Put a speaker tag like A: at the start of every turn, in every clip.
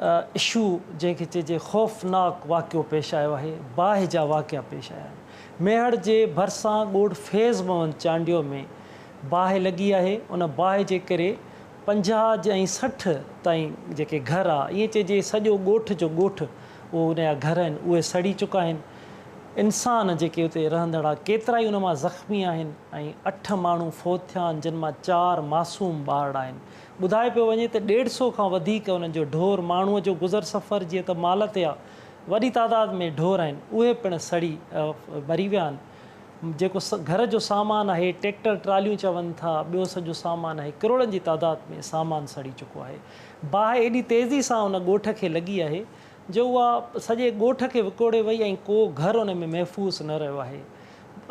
A: Issue جنهن کي چئجي خوفناڪ واقعو پيش آيو آهي، باهه جا واقعا پيش آيا آهن. ميهڙ جي ڀرسان ڳوٺ فيض محمد چانڊيو ۾ باهه لڳي آهي، ان باهه جي ڪري 50 ۽ 60 تائين جيڪي گهر آ ائين چئجي سڄو ڳوٺ جو ڳوٺ اهو ان جا گهر آهن اهي سڙي چڪا آهن. انسان جيڪي اتي رهندڙ آ ڪيترائي ان مان زخمي آهن ۽ اٺ ماڻهو فوت ٿيا آهن جن مان چار معصوم ٻارڙا آهن. ٻڌايو پيو وڃي ته ڏيڍ سئو کان وڌيڪ انهن جو ڍور، ماڻهوء جو گذر سفر جيئن ته مال تي آ، وڏي تعداد ۾ ڍور آهن، اهي پڻ سڙي مري ويا آهن. جيڪو گهر جو سامان آهي، ٽيڪٽر ٽراليون چون ٿا، ٻيو سڄو سامان آهي، ڪروڙن جي تعداد ۾ سامان سڙي چڪو آهي. باهه ايڏي تيزي سان ان ڳوٺ کي لڳي آهي جو اها سڄي ڳوٺ کي وڪوڙي وئي ۽ ڪو گهر ان ۾ محفوظ نه رهيو آهي.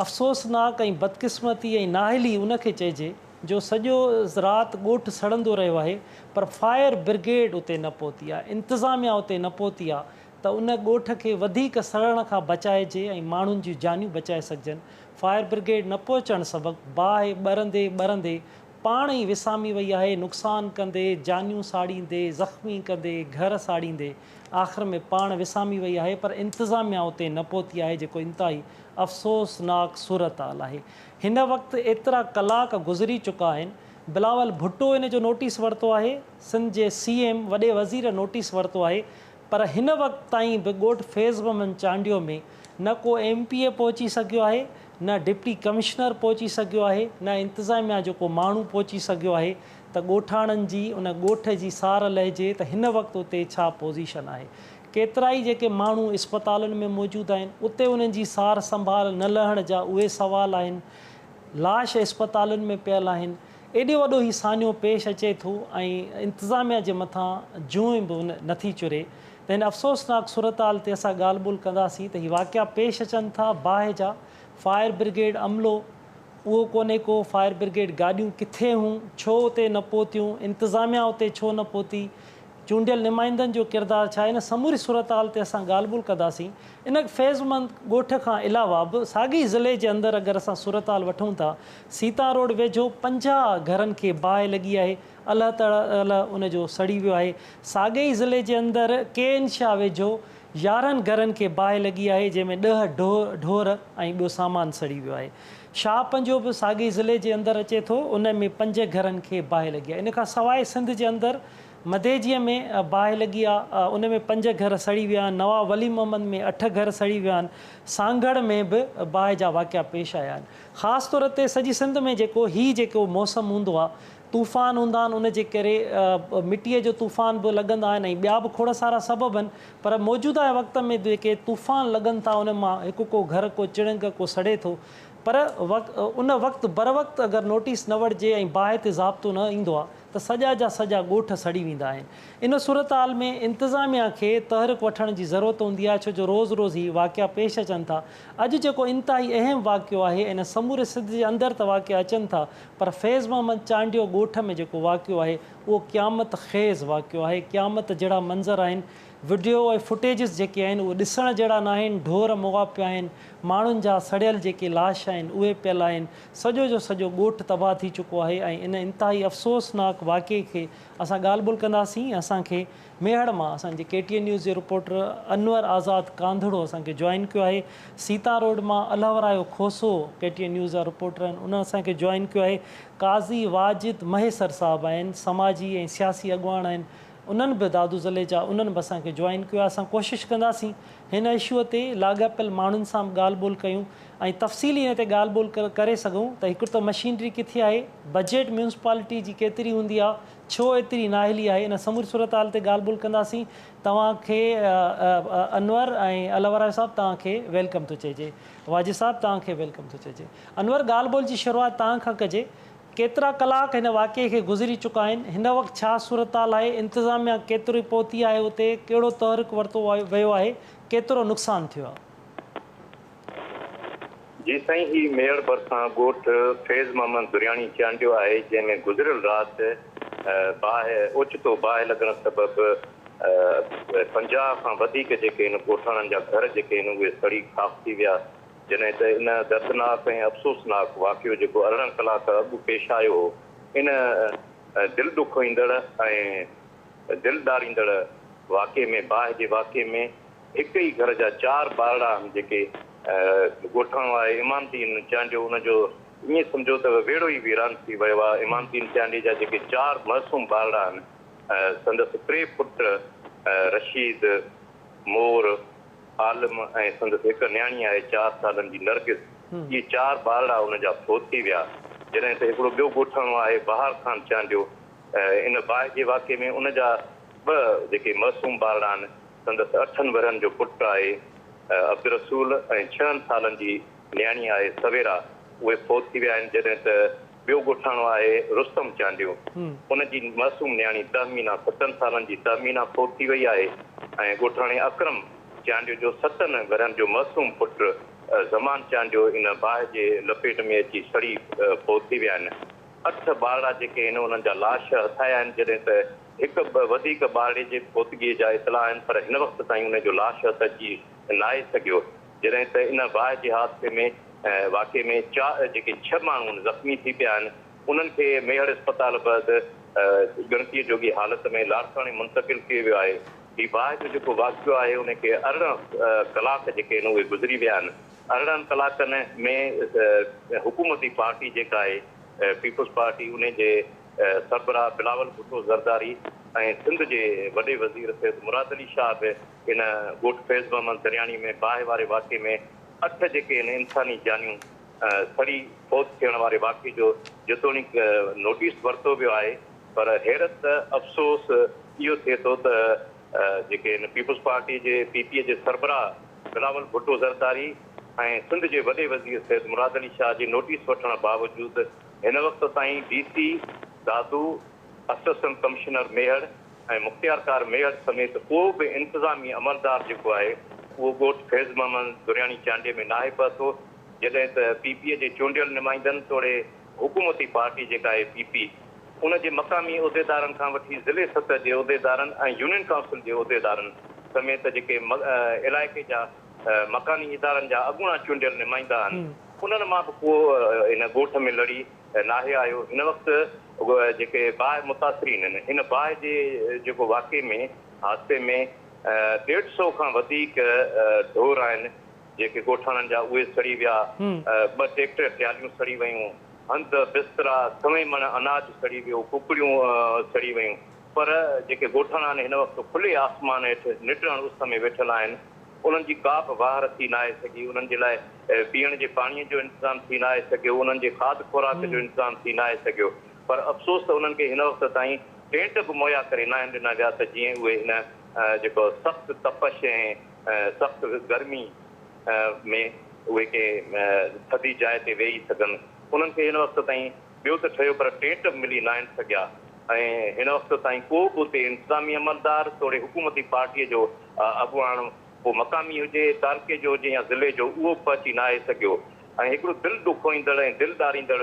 A: افسوسناڪ ۽ بدقسمتي ۽ نااهلي ان کي چئجي جو سڄو رات ڳوٺ سڙندو رهيو آهي پر فائر برگيڊ اتي نه پهتي آهي، انتظاميا اتي نه پهتي آهي ته ان ڳوٺ کي وڌيڪ سڙڻ کان بچائجي ۽ ماڻهن جون جانيون بچائي سگهجن، فائر برگيڊ نه پهچڻ سبب باهه ٻرندي ٻرندي پاڻ ئي وسامي وئي آهي، نقصان ڪندي، جانيون ساڙيندي، زخمي ڪندي، گهر ساڙيندي آخر ۾ پاڻ وسامي وئي آهي پر انتظاميا اتي نه پهتي آهي جيڪو انتهائي افسوسناڪ صورتحال آهي. هن وقت ايترا ڪلاڪ گذري چڪا آهن، بلاول ڀٽو ان جو نوٽيس ورتو آهي، سنڌ جي سي ايم وڏي وزير نوٽيس ورتو آهي پر هن وقت تائين به ڳوٺ فيض محمد چانڊيو ۾ نه ڪو ايم پي اي پهچي سگهيو آهي، نه ڊپٽي ڪمشنر پهچي سگهيو آهي، نه انتظاميا جو ڪو ماڻهو پهچي سگهيو آهي ته ڳوٺاڻن جي ان ڳوٺ جي سار لهجي ته هن وقت اتي ڇا پوزيشن آهي. ڪيترائي جيڪي ماڻهو اسپتالن ۾ موجود آهن اتي انهن جي سار سنڀال نه لهڻ جا اهي سوال آهن، لاش اسپتالن ۾ پيل آهن، ايڏو وڏو هي سانحو پيش اچي ٿو ۽ انتظاميا جي مٿان جونء به نٿي چري ته هن افسوسناڪ صورتحال تي اسان ڳالهه ٻولهه ڪنداسين ته هي واقعا پيش اچن ٿا باهه جا فائر برگيڊ عملو اهو ڪونهي ڪو فائر برگيڊ گاڏيون ڪٿي هون ڇو اتي نه پهتيون انتظاميا اتي ڇو نه پهتي چونڊيل نمائندن جو ڪردار ڇا آهي ان سموري صورتحال تي اسان ڳالهه ٻولهه ڪنداسين. ان فيض مند ڳوٺ کان علاوه به ساڳئي ضلعي جي اندر اگر اسان صورتحال وٺون ٿا سيتا روڊ ويجهو 50 گهرن کي باهه لڳي آهي الهه تڙ الهه ان جو سڙي ويو آهي ساڳئي ئي ضلعي جي اندر ڪي اين شاهه ويجهو 11 گهرن کي باهه لڳي آهي جنهن ۾ 10 ڍور ۽ ٻيو سامان سڙي ويو آهي شاهه پنجو به ساڳئي ضلعي جي اندر اچي ٿو ان ۾ 5 گهرن کي باهه لڳي آهي ان کان سواء سنڌ جي اندر مديجيء ۾ باهه لڳي آ، ان ۾ 5 گهر سڙي ويا آهن، نواب ولي محمد ۾ 8 گهر سڙي ويا آهن، سانگهڙ ۾ به باهه جا واقعا پيش آيا آهن. خاص طور تي سڄي سنڌ ۾ جيڪو هي جيڪو موسم هوندو آ، طوفان هوندا آهن ان جي ڪري مٽيء جو طوفان به لڳندا آهن ۽ ٻيا به کوڙ سارا سبب آهن پر موجوده وقت ۾ جيڪي طوفان لڳن ٿا ان مان هڪ ڪو گهر ڪو چڻنگ ڪو سڙي ٿو پر ان وقت بروقت اگر نوٽيس نه وٺجي ۽ باهه تي ضابطو نه ايندو آ ته سڄا جا سڄا ڳوٺ سڙي ويندا آهن. ان صورتحال ۾ انتظاميا کي تحرڪ وٺڻ جي ضرورت هوندي آهي ڇو جو روز روز هي واقعا پيش اچن ٿا. اڄ جيڪو انتهائي اهم واقعو آهي ان سموري سنڌ جي اندر ته واقعا اچن ٿا پر فيض محمد چانڊيو ڳوٺ ۾ جيڪو واقعو آهي اهو قيامت خيز واقعو آهي قيامت جهڙا منظر آهن وڊيو ۽ فوٽيجز جيڪي آهن اهي ڏسڻ جهڙا ناهن ڍور مئا پيا آهن ماڻهن جا سڙيل جيڪي لاش آهن اهي پيل آهن سڄو جو سڄو ڳوٺ تباهه ٿي چڪو آهي ۽ ان انتهائي افسوسناڪ واقعي کي اسان ڳالهه ٻولهه ڪنداسين اسان کي ميهڙ مان اسان جي ڪي ٽي اين نيوز جي رپورٽر انور آزاد ڪانڌڙو اسان کي جوائن ڪيو آهي سيتا روڊ مان Allahorayo Khoso K T N news جا رپورٽر آهن انهن اسان کي جوائن ڪيو آهي قاضي واجد مهيسر صاحب آهن سماجي ۽ سياسي اڳواڻ آهن انهن به دادو ضلعي جا انهن به اسان کي جوائن ڪيو آهي اسان ڪوشش ڪنداسين هن اشو تي لاڳاپيل ماڻهن سان به ڳالهه ٻولهه ڪيون ۽ تفصيلي ان تي ڳالهه ٻولهه ڪري سگهون ته هڪ ته مشينري ڪٿي آهي، بجيٽ ميونسپالٽي جي ڪيتري هوندي آهي، ڇو ايتري نااهلي آهي، ان سموري صورتحال تي ڳالهه ٻولهه ڪنداسين. توهان کي انور ۽ الهورايو صاحب توهان کي welcome ٿو چئجي. واجد صاحب توهان کي welcome ٿو چئجي. انور ڳالهه ٻولهه جي شروعات توهان کان ڪجي. ڪيترا ڪلاڪ هن واقعي کي گذري چڪا آهن، هن وقت ڇا صورتحال آهي، انتظاميا ڪيتري پهتي آهي اتي، ڪهڙو تحرڪ ورتو ويو آهي، ڪيترو نقصان ٿيو آهي؟
B: جي سائين هي ميهڙ ڀرسان ڳوٺ فيض محمد درياڻي چانڊيو آهي جنهن ۾ گذريل رات باهه اوچتو باهه لڳڻ سبب 50 کان وڌيڪ جيڪي هن ڳوٺاڻن جا گهر جيڪي هن اهي سڙي خاڪ ٿي ويا جڏهن ته ان دردناڪ ۽ افسوسناڪ واقعو جيڪو 18 ڪلاڪ اڳ پيش آيو هو ان دل ڏکوئيندڙ ۽ دل ڏاريندڙ واقعي ۾ باهه جي واقعي ۾ هڪ ئي گهر جا چار ٻارڙا آهن جيڪي ڳوٺاڻو آهي امام الدين چانڊيو ان جو ائين سمجهو ته ويڙهو ئي ويران ٿي ويو آهي. امام الدين چانڊيي جا جيڪي چار معصوم ٻارڙا آهن سندس ٽي پٽ رشيد، مور، عالم ۽ سندس هڪ نياڻي آهي چار سالن جي نرگس اهي چار ٻارڙا ان جا فوت ٿي ويا. جڏهن ته هڪڙو ٻيو ڳوٺاڻو آهي بهار خان چانڊيو ان باهه جي واقعي ۾ ان جا ٻه جيڪي معصوم ٻارڙا آهن سندس اٺن ورهين جو پٽ آهي عبدالرسول ۽ ڇهن سالن جي نياڻي آهي سويرا اهي فوت ٿي ويا آهن جڏهن ته ٻيو ڳوٺاڻو آهي رستم چانڊيو ان جي معصوم نياڻي تهمينا ستن سالن جي تهمينا فوت ٿي وئي آهي ۽ ڳوٺاڻي اڪرم چانڊيو جو ستن ورهين جو معصوم پٽ زمان چانڊيو ان باهه جي لپيٽ ۾ اچي سڙي فوت ٿي ويا آهن. اٺ ٻارڙا جيڪي آهن انهن جا لاش هٿ آيا آهن جڏهن ته هڪ وڌيڪ ٻارڙي جي فوتگي جا اطلاع آهن پر هن وقت تائين ان جو لاش هٿ اچي ناهي سگهيو جڏهن ته ان باهه جي حادثي ۾ واقعي ۾ جيڪي ڇهه ماڻهو زخمي ٿي پيا آهن انهن کي ميهڙ اسپتال بعد ڳڻتي جوڳي حالت ۾ لاڙڪاڻي منتقل ڪيو ويو آهي. هي باهه جو جيڪو واقعو آهي ان کي 18 ڪلاڪ جيڪي آهن اهي گذري ويا آهن. 18 ڪلاڪن ۾ حڪومتي پارٽي جيڪا آهي پيپلز پارٽي ان جي سربراهه بلاول ڀٽو زرداري ۽ سنڌ جي وڏي وزير سيد مراد علي شاهه به ان ڳوٺ فيض محمد درياڻي ۾ باهه واري واقعي ۾ اٺ جيڪي آهن انساني جانيون سڙي فوت ٿيڻ واري واقعي جو جيتوڻيڪ نوٽيس ورتو ويو آهي پر حيرت افسوس اهو ٿئي ٿو ته جيڪي هن پيپلز پارٽي جي پي پي جي سربراهه بلاول ڀٽو زرداري ۽ سنڌ جي وڏي وزير سيد مراد علي شاهه جي نوٽيس وٺڻ باوجود هن وقت تائين D C Dadu, assistant commissioner Mehar ۽ مختيارڪار ميهڙ سميت ڪو به انتظامي عملدار جيڪو آهي اهو ڳوٺ فيض محمد درياڻي چانڊيي ۾ ناهي پهتو جڏهن ته پي پي جي چونڊيل نمائندن توڙي حڪومتي پارٽي جيڪا آهي پي پي ان جي مقامي عهديدارن کان وٺي ضلعي سطح جي عهديدارن ۽ يونين ڪائونسل جي عهديدارن سميت جيڪي علائقي جا مڪاني ادارن جا اڳوڻا چونڊيل نمائندا آهن انهن مان به ڪو ان ڳوٺ ۾ لڙي ناهي آيو. هن وقت جيڪي باهه متاثرين آهن ان باهه جي جيڪو واقعي ۾ حادثي ۾ ڏيڍ سئو کان وڌيڪ ڍور آهن جيڪي ڳوٺاڻن جا اهي سڙي ويا، ٻه ٽيڪٽر ٽياليون سڙي ويون، هنڌ، بسترا، سوين مڻ اناج سڙي ويو، ڪڪڙيون سڙي ويون پر جيڪي ڳوٺاڻا آهن هن وقت کلي آسمان هيٺ نٽهڻ اس ۾ ويٺل آهن، انهن جي ڪا به واهر ٿي ناهي سگهي، انهن جي لاء پيئڻ جي پاڻي جو انتظام ٿي ناهي سگهيو، انهن جي کاڌ خوراڪ جو انتظام ٿي ناهي سگهيو پر افسوس ته انهن کي هن وقت تائين ٽينٽ به مهيا ڪري ناهن ڏنا ويا ته جيئن اهي هن جيڪو سخت تپش ۽ سخت گرمي ۾ اهي ڪنهن ٿڌي جاء تي ويهي سگهن. انهن کي هن وقت تائين ٻيو ته ٺهيو پر ٽينٽ به ملي ناهن سگهيا ۽ هن وقت تائين ڪو به اتي انتظامي عملدار توڙي حڪومتي پارٽيء جو اڳواڻ پوء مقامي هجي، تعلقي جو هجي يا ضلعي جو اهو به پهچي ناهي سگهيو ۽ هڪڙو دل ڏکوئيندڙ ۽ دل ڏاريندڙ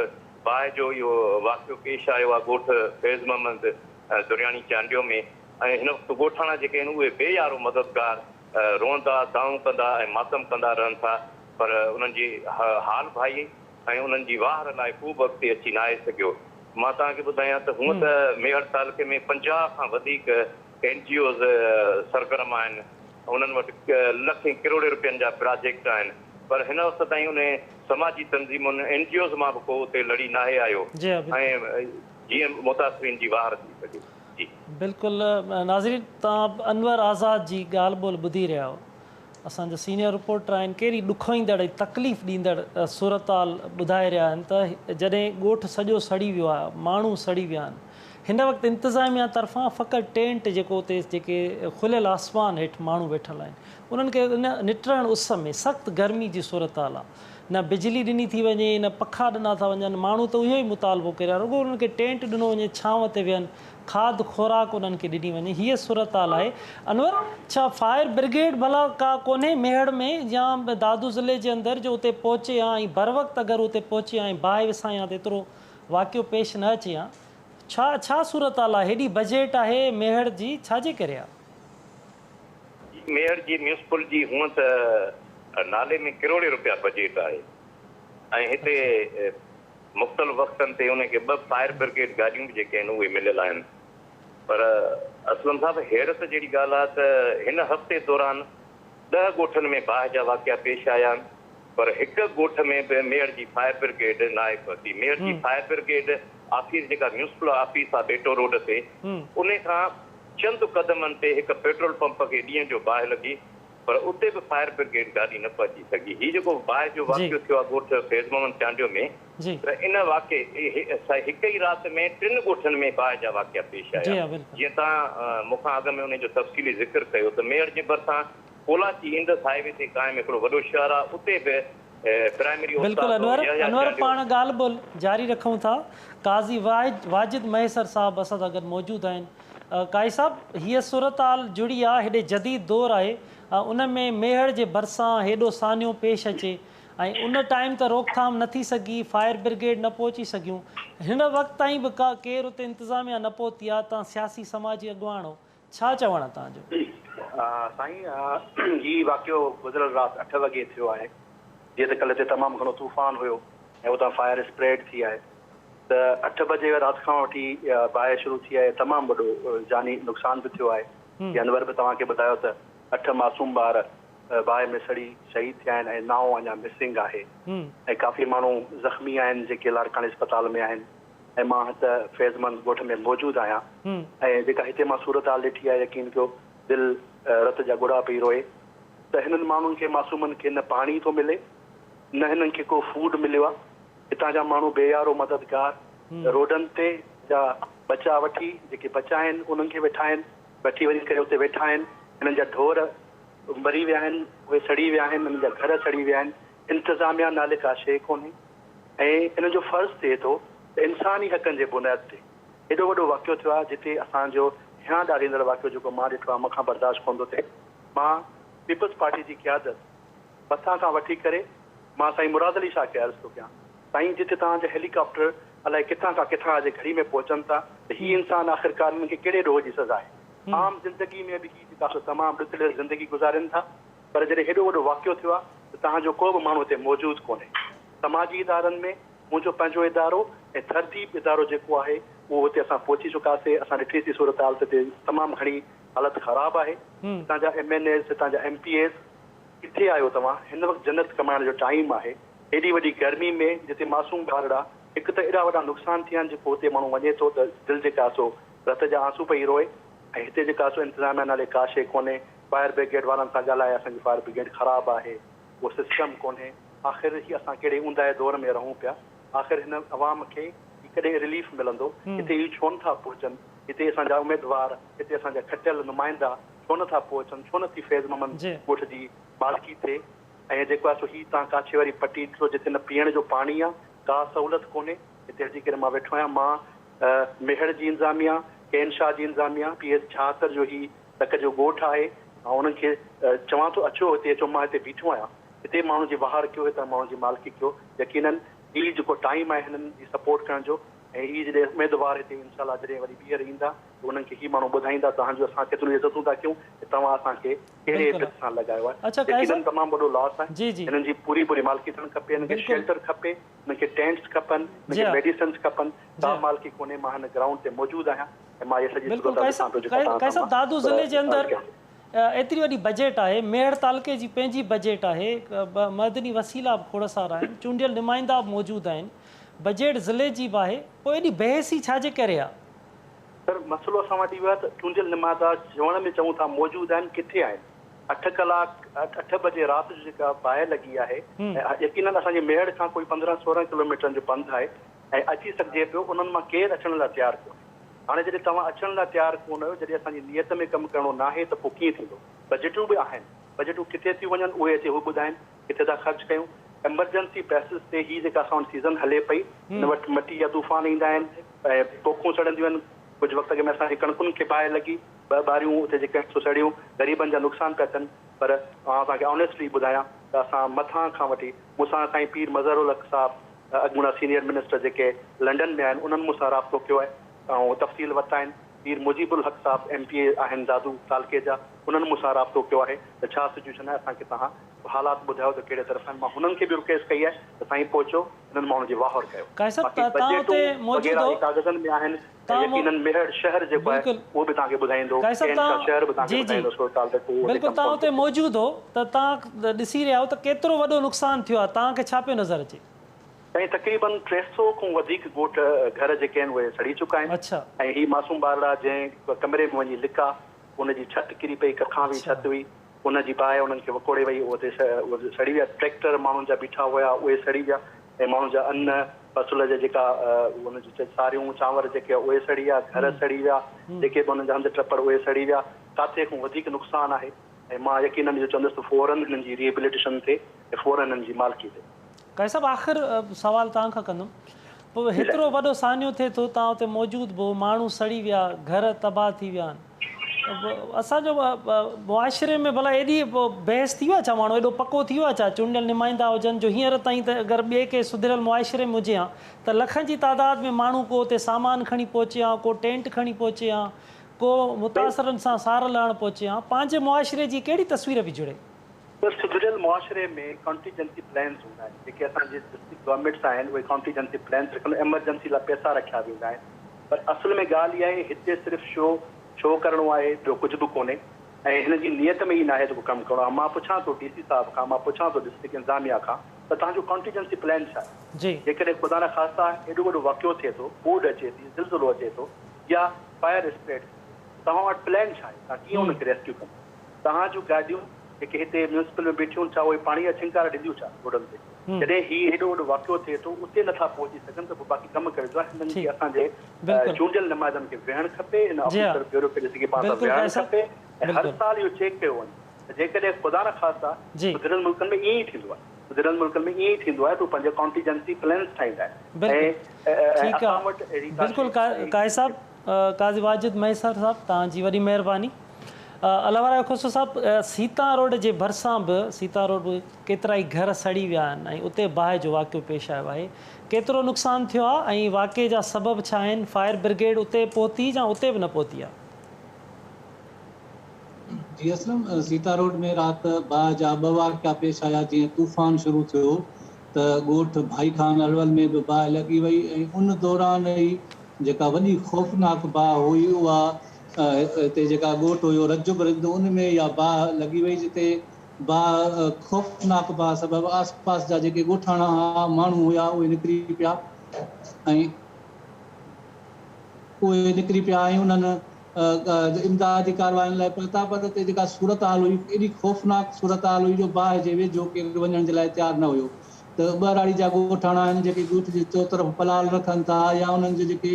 B: باهه جو اهو واقعو پيش آيو آهي ڳوٺ فيض محمد درياڻي چانڊيو ۾. ۽ هن وقت ڳوٺاڻا جيڪي آهن اهي بي يارو مددگار روئندا، دانهون ڪندا ۽ ماتم ڪندا رهن ٿا پر انهن جي حال ڀائي ۽ انهن جي واهر لاء ڪو به اڳتي اچي ناهي سگهيو. مان توهان کي ٻڌايان ته هونء ته ميهڙ تعلقي ۾ 50 کان وڌيڪ اين جي اوز سرگرم آهن، انهن وٽ لکين ڪروڙين روپين جا پراجيڪٽ آهن پر هن وقت تائين انهي سماجي تنظيمن اين جي اوز مان به ڪو اتي لڙي ناهي آيو ۽ جيئن متاثرين جي واهر ٿي سگهي. جي.
A: بلڪل ناظرين توهان انور آزاد جي ڳالهه ٻولهه ٻڌي رهيا آهيو اسان جا سينيئر رپورٽر آهن ڪهڙي ڏکوئيندڙ ۽ تڪليف ڏيندڙ صورتحال ٻڌائي رهيا آهن ته جڏهن ڳوٺ سڄو سڙي ويو آهي ماڻهو سڙي ويا آهن هن وقت انتظاميا طرفان فقط ٽينٽ جيڪو اتي جيڪي کليل آسمان هيٺ ماڻهو ويٺل آهن انهن کي ان نٽهڻ اس ۾ سخت گرمي جي صورتحال آهي نه بجلي ڏني ٿي وڃي نه پکا ڏنا ٿا وڃن ماڻهو ته اهو ئي مطالبو ڪري رهيا رڳو انهن کي ٽينٽ ڏنو وڃي ڇانو تي ويهن کاڌ خوراڪ انهن کي ڏني وڃي هيء صورتحال آهي انور ڇا فائر برگيڊ ڀلا ڪا ڪونهي ميهڙ ۾ يا دادو ضلعي جي اندر جو اتي پهچي ها ۽ بروقت اگر اتي پهچي ها ۽ باهه وسائي ها ته ايترو واقعو پيش نه اچي ها ڇا ڇا صورتحال آهي هيڏي بجيٽ آهي ميهڙ جي ڇا جي ڪري آهي.
B: ميهڙ جي ميونسپل جي هونء ته نالي ۾ ڪروڙين روپيا بجيٽ آهي ۽ هتي مختلف وقتن تي انهن کي ٻه فائر برگيڊ گاڏيون به جيڪي آهن اهي مليل آهن پر اسلم صاحب حيرت جهڙي ڳالهه آهي ته هن هفتي دوران 10 ڳوٺن ۾ باهه جا واقعا پيش آيا آهن پر هڪ ڳوٺ ۾ به ميهڙ جي فائر برگيڊ ناهي پهتي. ميهڙ جي فائر برگيڊ آفيس جيڪا ميونسپل آفيس آهي ٻيٽو روڊ تي انهي کان چند قدمن تي هڪ پيٽرول پمپ کي ڏينهن جو باهه لڳي پر اتي به فائر برگيڊ گاڏي نه پهچي سگهي. هي جيڪو باهه جو واقعو ٿيو آهي ڳوٺ فيض محمد چانڊيو ۾ ته ان واقعي هڪ ئي رات ۾ ٽن ڳوٺن ۾ باهه جا واقعا پيش آيا. جيئن توهان مون کان اڳ ۾ انهي جو تفصيلي ذڪر ڪيو ته ميهڙ جي ڀرسان ڪولاچي انڊس هاء وي تي قائم هڪڙو وڏو شهر آهي اتي به پرائمري
A: بلڪل
B: استاد
A: انور
B: يحيٰ
A: انور
B: چانڊيو.
A: پاڻ ڳالهه ٻولهه جاري رکون ٿا قاضي واجد مهيسر صاحب اسان سان گڏ موجود آهن قاضي صاحب هيء صورتحال جڙي آ هيڏي جديد دور آهي ان ۾ ميهڙ جي ڀرسان هيڏو سانحو پيش اچي ۽ ان ٽائيم ته روڪٿام نه ٿي سگهي فائر برگيڊ نه پهچي سگهيون هن وقت تائين به ڪا ڪير اتي انتظاميا نه پهتي آ تان سياسي سماجي اڳواڻ هو ڇا چوڻ آ تان جو.
C: سائين هي واقعو گذريل رات 8 وڳي ٿيو آهي جيئن ته ڪلهه هتي تمام گهڻو طوفان هيو ۽ اتان فائر اسپريڊ ٿي آهي ته 8 بجي رات کان وٺي اها باهه شروع ٿي آهي تمام وڏو جاني نقصان به ٿيو آهي جيئن انور به توهان کي ٻڌايو ته 8 معصوم ٻار باهه ۾ سڙي شهيد ٿيا آهن ۽ 9 اڃا مسنگ آهي ۽ ڪافي ماڻهو زخمي آهن جيڪي لاڙڪاڻي اسپتال ۾ آهن ۽ مان هت فيض مند ڳوٺ ۾ موجود آهيان ۽ جيڪا هتي مان صورتحال ڏٺي آهي يقين ڪيو دل رت جا ڳوڙها پئي روئي ته هنن ماڻهن کي معصومن کي نه پاڻي ٿو ملي نه هنن کي ڪو فوڊ مليو آهي هتان جا ماڻهو بي يارو مددگار روڊن تي جا ٻچا وٺي جيڪي بچا آهن انهن کي ويٺا آهن وٺي وڃي ڪري اتي ويٺا آهن هنن جا ڍور مري ويا آهن اهي سڙي ويا آهن هنن جا گهر سڙي ويا آهن انتظاميا نالي ڪا شيء ڪونهي ۽ انهن جو فرض ٿئي ٿو ته انساني حقن جي بنياد تي ايڏو وڏو واقعو ٿيو آهي جتي اسان جو هيان ڏاريندڙ واقعو جيڪو مان ڏٺو آهي مون کان برداشت ڪونه ٿو ٿئي مان پيپلز پارٽي جي قيادت مٿان کان وٺي ڪري مان سائين مراد علي شاهه کي عرض ٿو ڪيان سائين جتي توهان جا هيلي ڪاپٽر الائي ڪٿان کان ڪٿان جي گهڙي ۾ پهچن ٿا ته هي انسان آخرڪار انهن کي ڪهڙي ڏوهه جي سزا آهي عام زندگي ۾ به هي جيڪا سو تمام ڏکڙيل زندگي گذارين ٿا پر جڏهن هيڏو وڏو واقعو ٿيو آهي ته توهان جو ڪو به ماڻهو هتي موجود ڪونهي سماجي ادارن ۾ منهنجو پنهنجو ادارو ۽ ٿرديپ ادارو جيڪو آهي اهو هتي اسان پهچي چڪاسي اسان ڏٺي سي صورتحال ته هتي تمام گهڻي حالت خراب آهي هتان جا ايم اين ايز هتان جا ايم پي ايز ڪٿي آهيو توهان؟ هن وقت جنت ڪمائڻ جو ٽائيم آهي. ايڏي وڏي گرمي ۾ جتي معصوم ٻارڙا هڪ ته ايڏا وڏا نقصان ٿيا آهن جيڪو هتي ماڻهو وڃي ٿو ته دل جيڪا سو رت جا آنسو پئي روئي ۽ هتي جيڪا سو انتظاميا نالي ڪا شيء ڪونهي فائر برگيڊ وارن سان ڳالهائي اسان جي فائر برگيڊ خراب آهي اهو سسٽم ڪونهي آخر هي اسان ڪهڙي اونداهي دور ۾ رهون پيا آخر هن عوام کي هي ڪڏهن رليف ملندو هتي هي ڇو نٿا پهچن هتي اسان جا اميدوار هتي اسان جا کٽيل نمائندا ڇو نه ٿا پهچن، ڇو نه ٿي فيض محمد ڳوٺ جي مالڪي ٿئي ۽ جيڪو آهي سو هي تان ڪاڇي واري پٽي ڏسو جتي نه پيئڻ جو پاڻي آ ڪا سهولت ڪونهي هتي اچي ڪري مان ويٺو آهيان مان ميهڙ جي انتظاميا ڪين شاهه جي انتظاميا پي ايس 76 جو هي تڪ جو ڳوٺ آهي آئون انهن کي چوان ٿو اچو هتي اچو مان هتي بيٺو آهيان هتي ماڻهن جي واهر ڪيو هتان ماڻهن جي مالڪي ڪيو يقينن هي جيڪو ٽائيم آهي هنن جي سپورٽ ڪرڻ جو ۽ هي جڏهن اميدوار هتي انشاء الله جڏهن وري ٻيهر ايندا ته انهن کي هي ماڻهو ٻڌائيندا توهان جو اسان ڪيتريون عزتون ٿا ڪيون ۽ توهان اسان کي ڪهڙي عزت سان لڳايو آهي يقينن تمام وڏو لاس آهي هنن جي پوري پوري مالڪي ٿيڻ کپي هنن کي شيلٽر کپي هنن کي ٽينٽس کپن هنن کي ميڊيسنس کپن ڪا مالڪي ڪونهي مان هن گرائونڊ تي موجود آهيان ۽ مان هي سڄي صورتحال ڏسان پيو جيڪا توهان سان
A: دادو ضلعي جي اندر ايتري وڏي بجيٽ آهي ميهڙ تعلقي جي پنهنجي بجيٽ آهي معدني وسيلا به کوڙ سارا آهن چونڊيل نمائندا به موجود آهن بجيٽ ضلعي جي به آهي پوء ايڏي بيحسي ڇا جي ڪري آ؟
C: سر مسئلو اسان وٽ اهو آهي ته چونڊيل نمائندا چوڻ ۾ چئون ٿا موجود آهن ڪٿي آهن؟ 8 ڪلاڪ 8 بجي رات جو جيڪا باهه لڳي آهي ۽ يقينن اسان جي ميهڙ کان ڪوئي 15 16 ڪلوميٽرن جو پنڌ آهي ۽ اچي سگهجي پيو انهن مان ڪير اچڻ لاء تيار ڪونهي هاڻي جڏهن توهان اچڻ لاء تيار ڪونه آهيو جڏهن اسان جي نيت ۾ ڪم ڪرڻو ناهي ته پوء ڪيئن ٿيندو بجيٽون به آهن بجيٽون ڪٿي ٿيون وڃن اهي اچي هو ٻڌائن ڪٿي ٿا خرچ ڪيون ايمرجنسي بيسس تي هي جيڪا اسان وٽ سيزن هلي پئي هن وقت مٽي جا طوفان ايندا آهن ۽ پوکون سڙنديون آهن ڪجهه وقت اڳ ۾ اسان جي ڪڻڪن کي باهه لڳي 2 ٻاريون اتي جيڪي آهن سو سڙيون غريبن جا نقصان پيا ٿين پر آئون توهان کي آنيسٽلي ٻڌايان ته اسان مٿان کان وٺي مون سان سائين پير مظهر الحق صاحب اڳوڻا سينيئر منسٽر جيڪي لنڊن ۾ آهن انهن مون سان رابطو ڪيو آهي ۽ تفصيل ورتا آهن پير مجيب الحق صاحب ايم پي اي آهن دادو تعلقي جا انهن مون سان رابطو ڪيو آهي ته ڇا سچويشن آهي اسان کي توهان حالات ٻڌايو ته ڪهڙي طرف آهن مان هنن کي به رڪويسٽ ڪئي آهي ته سائين پهچو هنن ماڻهن جي واهر ڪيو.
A: قاضي صاحب
C: باقي
A: توهان اتي
C: بجيٽون
A: موجود
C: وغيره
A: هو
C: هي ڪاغذن ۾ آهن ۽
A: توهان مو
C: يقينن ميهڙ شهر جيڪو آهي
A: بلڪل
C: اهو به توهان کي ٻڌائيندو
A: قاضي صاحب
C: ڪين شاهه
A: توهان
C: شهر به توهان کي
A: جي جي
C: ٻڌائيندو صورتحال ته ڪو اتي
A: بلڪل
C: ڪم
A: توهان
C: ڪونه
A: اتي
C: ٿو ٿئي.
A: موجود هو ته توهان ڏسي رهيا هو ته ڪيترو وڏو نقصان ٿيو آهي توهان کي ڇا پيو نظر اچي؟
C: سائين تقريبن 300 کان وڌيڪ ڳوٺ گهر جيڪي آهن اهي سڙي چڪا آهن
A: اڇا.
C: ۽ هي معصوم ٻارڙا جنهن ڪمري ۾ وڃي لڪا ان جي ڇت ڪري پئي ڪکان وي ڇت هئي ان جي باهه انهن کي وڪوڙي وئي اهي سڙي ويا ٽريڪٽر ماڻهن جا بيٺا هيا اهي سڙي ويا ۽ ماڻهن جا ان فصل جا جيڪا ان جي ساريون چانور جيڪي اهي سڙي ويا گهر سڙي ويا جيڪي به انهن جا هنڌ ٽپڙ اهي سڙي ويا ڪاٿي کان وڌيڪ نقصان آهي ۽ مان يقينن اهو چوندس ته فورن هنن جي ريهبليٽيشن ٿئي ۽ فورن هنن جي مالڪي ٿئي.
A: قاضي صاحب آخر سوال توهان کان ڪندم پوء هيترو وڏو سانحو ٿئي ٿو توهان اتي موجود به هو ماڻهو سڙي ويا گهر تباهه ٿي ويا آهن اسان جو معاشري ۾ ڀلا ايڏي بحث ٿي ويو آهي ڇا ماڻهو ايڏو پڪو ٿي ويو آهي ڇا چونڊيل نمائندا هجن جو هينئر تائين ته اگر ٻئي ڪنهن سڌريل معاشري ۾ هجي ها ته لکن جي تعداد ۾ ماڻهو ڪو اتي سامان کڻي پهچي ها ڪو ٽينٽ کڻي پهچي ها ڪو متاثرن سان سار لهڻ پهچي ها پنهنجي معاشري جي ڪهڙي تصوير پئي جڙي.
C: سر سڌريل معاشري ۾ ڪانٽيجنسي پلانز هوندا آهن جيڪي اسان جي ڊسٽرڪٽ گورنمينٽس آهن اهي ڪانٽيجنسي پلانز رکن ايمرجنسي لاء پئسا رکيا ويندا آهن پر اصل ۾ ڳالهه اها آهي هتي صرف شو شو ڪرڻو آهي ٻيو ڪجهه به ڪونهي ۽ هن جي نيت ۾ ئي ناهي ته ڪو ڪم ڪرڻو آهي مان پڇان ٿو ڊي سي صاحب کان مان پڇان ٿو ڊسٽرڪٽ انتظاميا کان ته توهان جو ڪانٽيجنسي پلان ڇا آهي جيڪڏهن خدا نخواسته ايڏو وڏو واقعو ٿئي ٿو ٻوڏ اچي ٿي زلزلو اچي ٿو يا فائر اسپريڊ ٿئي ٿو توهان وٽ پلان ڇا آهي توهان ڪيئن ان کي ريسڪيو ڪندا. توهان جون گاڏيون جيڪي هتي ميونسپل ۾ بيٺيون ڇا اهي پاڻي جا ڇنڪارا ڏينديون ڇا روڊن تي؟ جڏهن هي هيڏو وڏو واقعو ٿئي ٿو اتي نٿا پهچي سگهن ته پوء باقي ڪم ڪري ٿو هنن کي اسان جي چونڊيل نمائندن کي ويهڻ کپي هن آفيسر بيوروڪريسي کي پاڻ سان ويهارڻ کپي ۽ هر سال اهو چيڪ ڪيو وڃي ته جيڪڏهن خدا نخواسته سڌريل ملڪن ۾ ائين ئي ٿيندو آهي سڌريل ملڪن ۾ ائين ئي ٿيندو آهي ته هو پنهنجا ڪانٽيجنسي پلانس ٺاهيندا آهن ۽ اسان وٽ اهڙي ڪا
A: بلڪل قاضي صاحب قاضي واجد مهيسر صاحب توهان جي وڏي مهرباني. الله ورايو کوسو صاحب سيتا روڊ جي ڀرسان به سيتا روڊ به ڪيترائي گهر سڙي ويا آهن ۽ اتي باهه جو واقعو پيش آيو آهي ڪيترو نقصان ٿيو آهي ۽ واقعي جا سبب ڇا آهن فائر برگيڊ اتي پهتي يا اتي به نه پهتي آهي.
D: جي اسلم سيتا روڊ ۾ رات باهه جا ٻه واقعا پيش آيا جيئن طوفان شروع ٿيو ته ڳوٺ ڀائي خان اڙول ۾ به باهه لڳي وئي ۽ ان دوران ئي جيڪا وڏي خوفناڪ باهه هئي اها هتي جيڪا ڳوٺ هيو رجب رند ان ۾ اها باهه لڳي وئي جتي باهه خوفناڪ باهه سبب آس پاس جا جيڪي ڳوٺاڻا ها ماڻهو هيا اهي نڪري پيا ۽ اهي نڪري پيا ۽ انهن امدادي ڪارواين لاء پهتا پر اتي جيڪا صورتحال هئي ايڏي خوفناڪ صورتحال هئي جو باهه جي ويجهو ڪير وڃڻ جي لاء تيار نه هيو ته ٻهراڙي جا ڳوٺاڻا آهن جيڪي ڳوٺ جي چوطرف پلال رکن ٿا يا انهن جي جيڪي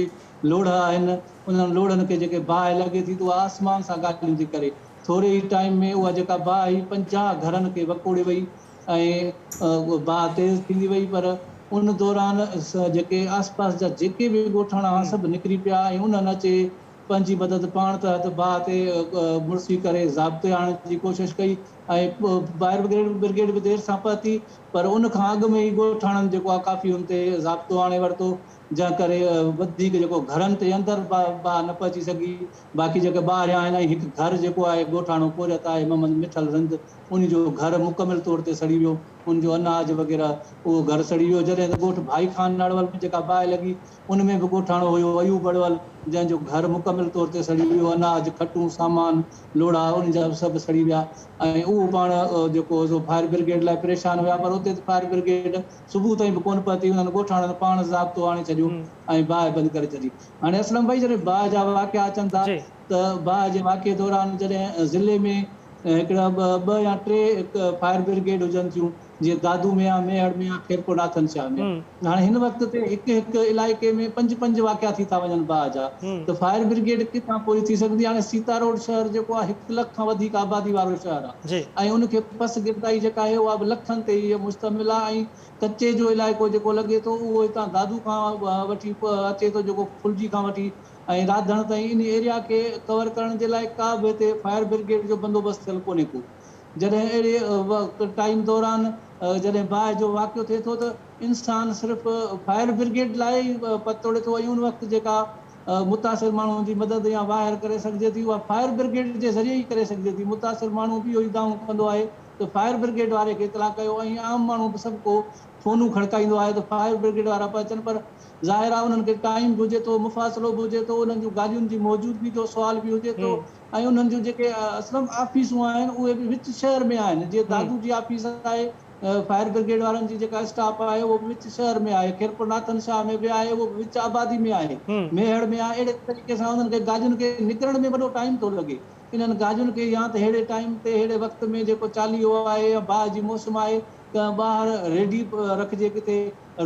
D: لوڙها آهن انهن لوڙهن کي جيڪي باهه لڳي ٿي ته اها آسمان سان ڳالهيون ٿي ڪري ٿوري ئي ٽائيم ۾ اها جيڪا باهه هئي 50 گهرن کي وڪوڙي وئي ۽ باهه تيز ٿيندي وئي پر ان دوران جيڪي آس پاس جا جيڪي به ڳوٺاڻا هئا سڀ نڪري پيا ۽ انهن اچي پنهنجي مدد پاڻ تحت باهه تي مڙسي ڪري ضابطي آڻڻ جي ڪوشش ڪئي ۽ فائر برگيڊ به دير سان پهتي پر ان کان اڳ ۾ ئي ڳوٺاڻن جيڪو آهي ڪافي ان تي ضابطو آڻي ورتو جنهن ڪري وڌيڪ جيڪو گهرن تي اندر باهه نه پهچي سگهي باقي جيڪي ٻاهريان آهن ۽ هڪ گهر جيڪو آهي ڳوٺاڻو پورهيت آهي محمد مٺل رند ان جو گهر مڪمل طور تي سڙي ويو ان جو اناج وغيره اهو گهر سڙي ويو جڏهن ته ڳوٺ ڀائي خان ناڙول ۾ جيڪا باهه لڳي ان ۾ به ڳوٺاڻو هيو ايوب اڙول جنهن جو گهر مڪمل طور تي سڙي ويو، اناج، کٽون، سامان، لوڙها ان جا به سڀ سڙي ويا ۽ اهو پاڻ جيڪو هو سو فائر برگيڊ لاء پريشان هيا پر اتي ته فائر برگيڊ صبح تائين به ڪونه پهتي انهن ڳوٺاڻن پاڻ ضابطو آڻي ڇڏيو ۽ باهه بند ڪري ڇڏي. هاڻي اسلم ڀائي جڏهن باهه جا واقعا اچن ٿا ته باهه جي واقعي دوران جڏهن ضلعي ۾ هڪڙا ٻه يا ٽي فائر برگيڊ هجن ٿيون جيئن دادو ۾ آ، ميهڙ ۾ آ، خيرپور ناٿن شاهه ۾ هاڻي هن وقت تي هڪ هڪ علائقي ۾ پنج پنج واقعا ٿي ٿا وڃن باهه جا ته فائر برگيڊ ڪٿان پوري ٿي سگهندي هاڻي سيتا روڊ شهر جيڪو آ هڪ لک کان وڌيڪ آبادي وارو شهر آ ۽ ان کي پس گردائي جيڪا آهي اها به لکن تي ئي مشتمل آ ۽ ڪچي جو علائقو جيڪو لڳي ٿو اهو هتان دادو کان وٺي اچي ٿو جيڪو ڦلجي کان وٺي ۽ راڌڻ تائين ان ايريا کي ڪور ڪرڻ جي لاء ڪا به هتي فائر برگيڊ جو بندوبست ٿيل ڪونهي ڪو. جڏهن اهڙي ٽائيم دوران جڏهن باهه جو واقعو ٿئي ٿو ته انسان صرف فائر برگيڊ لاء ئي پتوڙي ٿو ۽ ان وقت جيڪا متاثر ماڻهن جي مدد يا واهر ڪري سگهجي ٿي اها فائر برگيڊ جي ذريعي ئي ڪري سگهجي ٿي متاثر ماڻهو به اهو ئي دانهون ڪندو آهي ته ته فائر برگيڊ واري کي اطلاع ڪيو ۽ عام ماڻهو به سڀ ڪو فونون کڙڪائيندو آهي ته فائر برگيڊ وارا به اچن پر ظاهر آهي انهن کي ٽائيم به هجي ٿو مفاصلو به هجي ٿو انهن جون گاڏين جي موجودگي جو سوال به هجي ٿو ۽ انهن جون جيڪي اسلم آفيسون آهن اهي به وچ شهر ۾ آهن جيئن دادو جي آفيس آهي فائر برگيڊ وارن جي جيڪا اسٽاپ آهي اهو به وچ شهر ۾ آهي، خيرپور ناٿن شاهه ۾ به آهي اهو به وچ آبادي ۾ آهي، ميهڙ ۾ آهي، اهڙي طريقي سان انهن کي گاڏين کي نڪرڻ ۾ وڏو ٽائيم ٿو لڳي، انهن گاڏين کي يا ته ههڙي ٽائيم تي ههڙي وقت ۾ جيڪو چاليهو آهي يا باهه جي موسم آهي ته ٻاهر ريڊي رکجي ڪٿي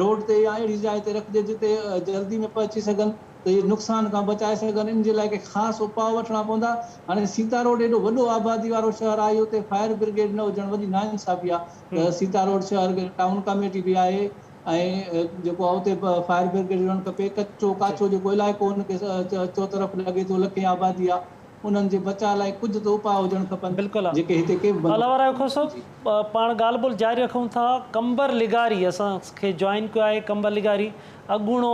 D: روڊ تي يا اهڙي جاء تي رکجي جتي جلدي ۾ پهچي سگهن. ته اهي نقصان کان بچائي سگهن ان جي لاء ڪي خاص اپاء وٺڻا پوندا. هاڻي سيتا روڊ ايڏو وڏو آبادي وارو شهر آهي اتي فائر برگيڊ نه هجڻ وڏي ناانصافي آهي ته سيتا روڊ شهر ٽائون ڪميٽي به آهي ۽ جيڪو آهي اتي فائر برگيڊ هجڻ کپي ڪچو ڪاڇو جيڪو علائقو ان کي چوطرف لڳي ٿو لکين آبادي آهي انهن جي بچاء لاء ڪجهه ته اپاء هجڻ کپن
A: بلڪل
D: جيڪي هتي ڪي به
A: الله
D: بندوبست
A: وارا
D: ڪونهن
A: کوسو
D: جي.
A: پاڻ ڳالهه ٻولهه جاري رکون ٿا قمبر لغاري اسان کي جوائن ڪيو آهي قمبر لغاري اڳوڻو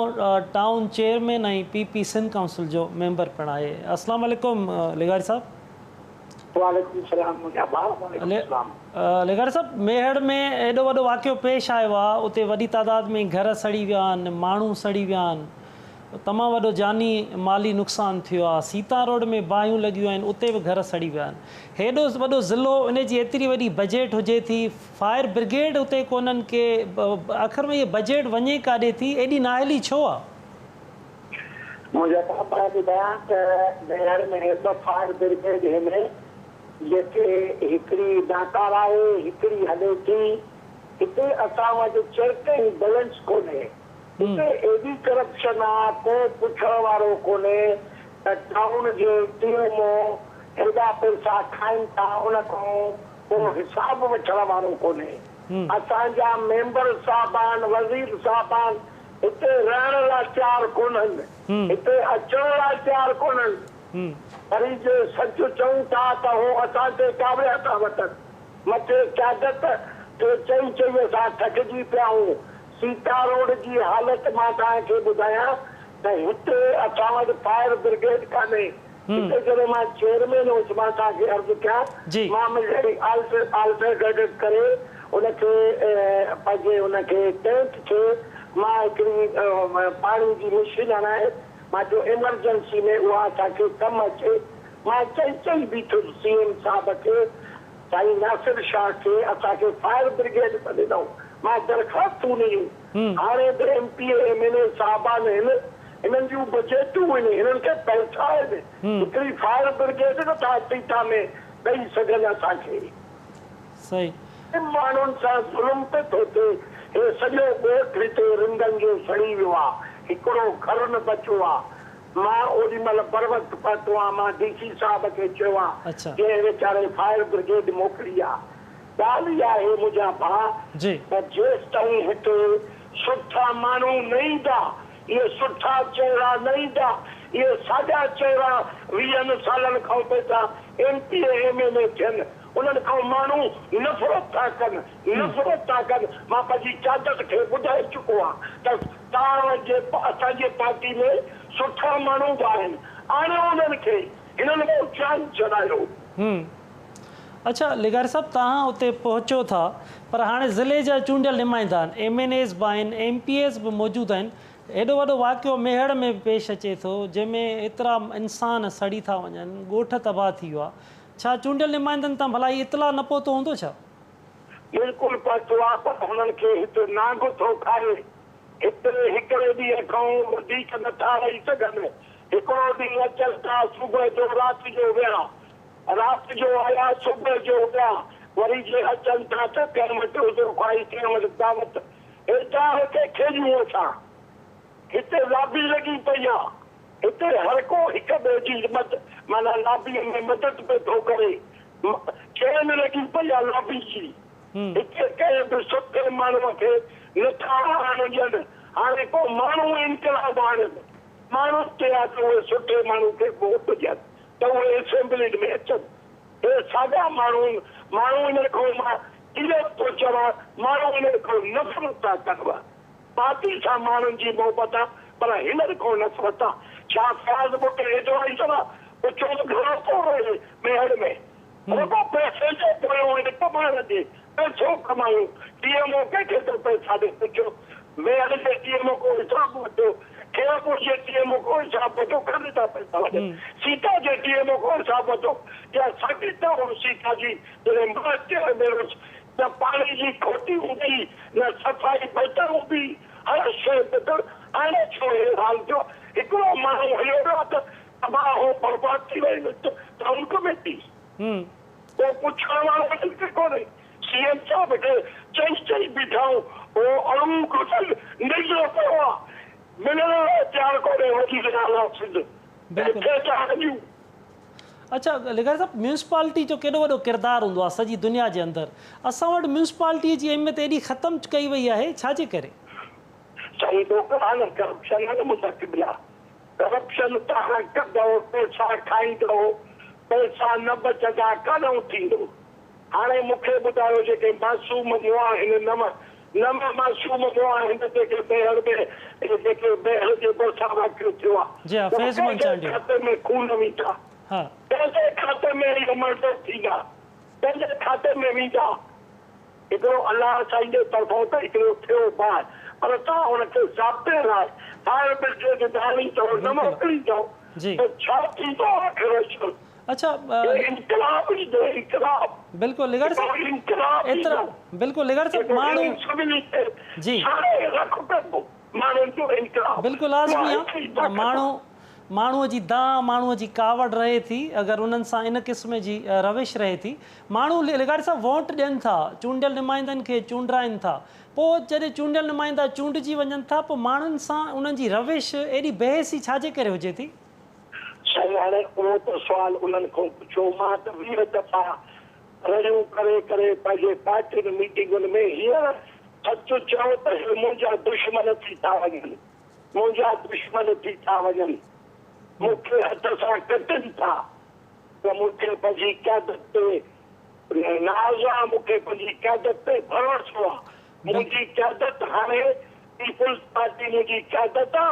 A: town chairman ۽ P P Sindh council جو ميمبر پڻ آهي اسلام عليڪم لغاري صاحب.
E: وعليڪم السلام منهنجا ڀاء وعليڪم السلام.
A: لغاري صاحب ميهڙ ۾ ايڏو وڏو واقعو پيش آيو آهي اتي وڏي تعداد ۾ گهر سڙي ويا آهن ماڻهو سڙي ويا آهن تمام وڏو جاني مالي نقصان ٿيو آهي سيتا روڊ ۾ باهيون لڳيون آهن اتي به گهر سڙي ويا آهن هيڏو وڏو ضلعو ان جي ايتري وڏي بجيٽ هجي ٿي فائر برگيڊ اتي ڪونهن ڪي آخر ۾ هيء بجيٽ وڃي ڪاڏي ٿي ايڏي نااهلي ڇو آ؟
E: منهنجا بابا ٻڌايان ته ميهڙ ۾ ٻه فائر برگيڊ هن جيڪي هڪڙي ناڪاره آهي هڪڙي هلي ٿي هتي اسان وٽ چيڪ ۽ بيلنس ڪونهي هتي ايڏي ڪرپشن آ ڪو پڇڻ وارو ڪونهي ته ٽائون جي ٽي ايم او هيڏا پئسا کائن ٿا ان کان ڪو حساب وٺڻ وارو ڪونهي. اسان جا ميمبر صاحبان، وزير صاحبان هتي رهڻ لاء تيار ڪونهن، هتي اچڻ لاء تيار ڪونهن. وري جي سچ چئون ٿا ته هو اسان تي ڪاوڙيا ٿا وتن. مٿي قيادت کي چئي چئي اسان ٿڪجي پيا آهيون. سيتا روڊ جي حالت مان توهان کي ٻڌايان ته هتي اسان وٽ فائر برگيڊ ڪانهي. هتي جڏهن مان چيئرمين هوس مان توهان کي عرض ڪيان مان ملئي آلٽرنيٽ ڪري ان کي پنهنجي ان کي ٽينڪ کي مان هڪڙي پاڻي جي مشين هڻائي مان چيو ايمرجنسي ۾ اها اسان کي ڪم اچي مان چئي چئي بيٺس سي ايم صاحب کي سائين ناصر شاهه کي اسان کي فائر برگيڊ نه ڏنائون مان درخواستون ڏنيون هاڻي به M P A M N A صاحبان هن هنن جون بجيٽون آهن هنن کي پئسا آهن هڪڙي فائر برگيڊ نه ٿا سيتا ۾ ڏئي سگهن اسان کي.
A: صحيح.
E: ماڻهن سان ظلم پي ٿو ٿئي هي سڄو ڳوٺ هتي رندن جو سڙي ويو آ هڪڙو گهر نه بچو آ مان اوڏي مهل بروقت پهتو آن مان ڊي سي صاحب کي چيو آ جنهن ويچاري فائر برگيڊ موڪلي آ ڳالهه اها آهي منهنجا ڀاء ته جيستائين هتي سٺا ماڻهو نه ايندا اهي سٺا چهرا نه ايندا اهي ساڳيا چهرا ويهن سالن کان پئي ٿا M P A M N A ٿين انهن کان ماڻهو نفرت ٿا ڪن نفرت ٿا ڪن مان پنهنجي قيادت کي ٻڌائي چڪو آهيان ته توهان جي اسان جي پارٽي ۾ سٺا ماڻهو به آهن آڻيو انهن کي هنن مان جان ڇڏايو.
A: اڇا لغاري صاحب توهان اتي پهچو ٿا پر هاڻي ضلعي جا چونڊيل نمائندا آهن ايم اين ايز به آهن ايم پي ايز به موجود آهن هيڏو وڏو واقعو ميهڙ ۾ به پيش اچي ٿو جنهن ۾ ايترا انسان سڙي ٿا وڃن ڳوٺ تباهه ٿي ويو آهي ڇا چونڊيل نمائندن تان ڀلا هي اطلاع نه پهتو هوندو ڇا؟
E: بلڪل پهتو آ پر هنن کي هت نانگ ٿو کائي. هتي هڪڙي ڏينهن کان وڌيڪ نه ٿا رهي سگهن. هڪڙو ڏينهن اچن ٿا صبح جو رات جو ويا. رات جو آيا صبح جو ويا. وري جي اچن ٿا ته ڪنهن وٽ عذر خواهي ڪنهن وٽ دعوت. هيڏانهن هتي کيڏيون اسان. هتي لابي لڳي پئي آ. هتي هر ڪو هڪ ٻئي جي مد معنيٰ لابيء ۾ مدد پئي ٿو ڪري. چين لڳي پئي آ لابي جي. هتي ڪنهن به سٺي ماڻهوء کي نه ٿا آڻڻ ڏين. هاڻي ڪو ماڻهو انقلاب آڻين. ماڻهن تي آ ته اهي سٺي ماڻهو کي ووٽ ڏين ته اهي اسيمبلين ۾ اچن. اهي ساڳيا ماڻهو ماڻهو انهن کان مان اهو ٿو چوان ماڻهو انهن کان نفرت ٿا ڪن. پارٽي سان ماڻهن جي محبت آ پر هنن کان نفرت آ. ڇا فياض ٻٽ ايڊوائيزر آ؟ پڇو ته گهڻو ٿو رهي ميهڙ ۾. رڳو پئسي جو پويون هن ڪم پاڻ ڏي پئسو ڪمايو ٽي ايم او ڪنهن کي ٿو پئسا ڏي پڇو ميهڙ جي ٽي ايم او کان حساب وٺو خيرپور جي ٽي ايم او کان حساب وٺو ڪڏهن ٿا پئسا وٺن سيتا جي ٽي ايم او کان حساب وٺو يا ساڳي طرح سيتا جي جڏهن مان چيئرمين هوس نه پاڻي جي کوٽي هوندي هئي نه صفائي بهتر هوندي هئي هر شيء بهتر هاڻي ڇو هي حال ٿيو هڪڙو ماڻهو هليو ويو آهي ته تباهه هو برباد ٿي وئي ٽائون ڪميٽي. ڪو پڇڻ وارو انهن کي ڪونهي. سي ايم صاحب کي چئي چئي بيٺا آهيون اهو اڻو گذريل ننڊ پيو آهي ملڻ لاء تيار ڪونهي وزير اعليٰ سنڌ ڪٿي ٿا وڃون.
A: اڇا لغاري صاحب ميونسپالٽي جو ڪيڏو وڏو ڪردار هوندو آهي سڄي دنيا جي اندر اسان وٽ ميونسپالٽي جي اهميت ايڏي ختم ڪئي وئي آهي ڇا جي ڪري؟
E: سائين ڏوڪڙا نه ڪرپشن آهي نه منهنجا قبلا. ڪرپشن توهان ڪندؤ پئسا کائيندؤ پئسا نه بچندا ڪڏهن ٿيندو هاڻي مون کي ٻڌايو جيڪي معصوم مئا آهن نو نو معصوم مئا آهن جيڪي ميهڙ ۾ جيڪي ميهڙ جي ڀرسان واقعو ٿيو
A: آهي جي ها فيض محمد چانڊيو
E: کاتي ۾ خون ويندا
A: ها
E: ڪنهن جي کاتي ۾ اهي مرڊر ٿيندا ڪنهن جي کاتي ۾ ويندا هڪڙو الله سائين جي طرفان ته هڪڙو ٿيو باهه پر توهان ان کي ضابطي لاء فائر برگيڊ نه آڻيندؤ نه موڪليندؤ ته ڇا ٿيندو آخر حشر.
A: اڇا
E: هي انقلاب ايندو انقلاب.
A: بلڪل لغاري
E: صاحب انقلاب
A: ايترا
E: ايندو
A: بلڪل لغاري صاحب ماڻهو
E: سڀني کي
A: جي
E: ساڙي رک ڪندو ماڻهن جو انقلاب
A: بلڪل لازمي
E: اها هڪ ئي
A: آ
E: طاقت آ.
A: ماڻهو ماڻهوء جي دانهن، ماڻهوء جي ڪاوڙ رهي ٿي، اگر انهن سان ان قسم جي روش رهي ٿي. ماڻهو لغاري صاحب ووٽ ڏين ٿا، چونڊيل نمائندن کي چونڊرائين ٿا، پوء جڏهن چونڊيل نمائندا چونڊجي وڃن ٿا، پوء ماڻهن سان انهن جي روش ايڏي بي حسي ڇا جي ڪري هجي ٿي؟
E: سائين هاڻي اهو ته سوال انهن کان پڇو، مان ته 20 دفعا رڙيون ڪري ڪري پنهنجي پارٽين ميٽنگن ۾ هينئر سچ چئو ته هي منهنجا دشمن ٿي ٿا وڃن. منهنجا دشمن ٿي ٿا وڃن، مون کي هٿ سان ڪٽن ٿا ته مون کي پنهنجي قيادت تي ناز آ، مون کي پنهنجي قيادت تي ڀروسو آ، منهنجي قيادت هاڻي پيپلز پارٽي منهنجي قيادت آ،